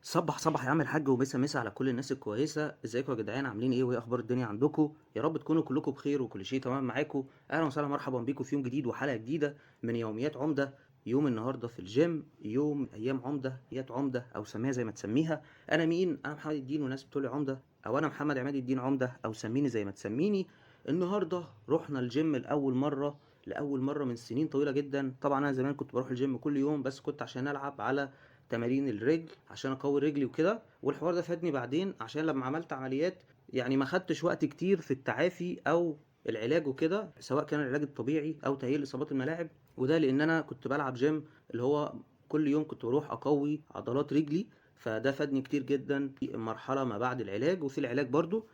صبح صبح يا عم الحاج، ومسا مسا على كل الناس الكويسة. ازيكم يا جدعان؟ عاملين ايه؟ وايه اخبار الدنيا عندكم؟ يا رب تكونوا كلكم بخير وكل شيء تمام معاكم. اهلا وسهلا، مرحبا بيكم في يوم جديد وحلقه جديدة من يوميات عمده. يوم النهارده في الجيم، يوم ايام عمده، يات عمده او سميها زي ما تسميها. انا مين؟ انا محمد الدين، وناس بتقولي عمده، او انا محمد عماد الدين عمده، او سميني زي ما تسميني. النهارده رحنا الجيم لاول مرة من سنين طويلة جدا. طبعا انا زمان كنت بروح الجيم كل يوم، بس كنت عشان العب على تمارين الرجل عشان اقوي رجلي وكده، والحوار ده فادني بعدين عشان لما عملت عمليات ما خدتش وقت كتير في التعافي او العلاج وكده، سواء كان العلاج الطبيعي او تأهيل اصابات الملاعب. وده لان انا كنت بلعب جيم اللي هو كل يوم كنت بروح اقوي عضلات رجلي، فده فادني كتير جدا في المرحلة ما بعد العلاج وفي العلاج برضو.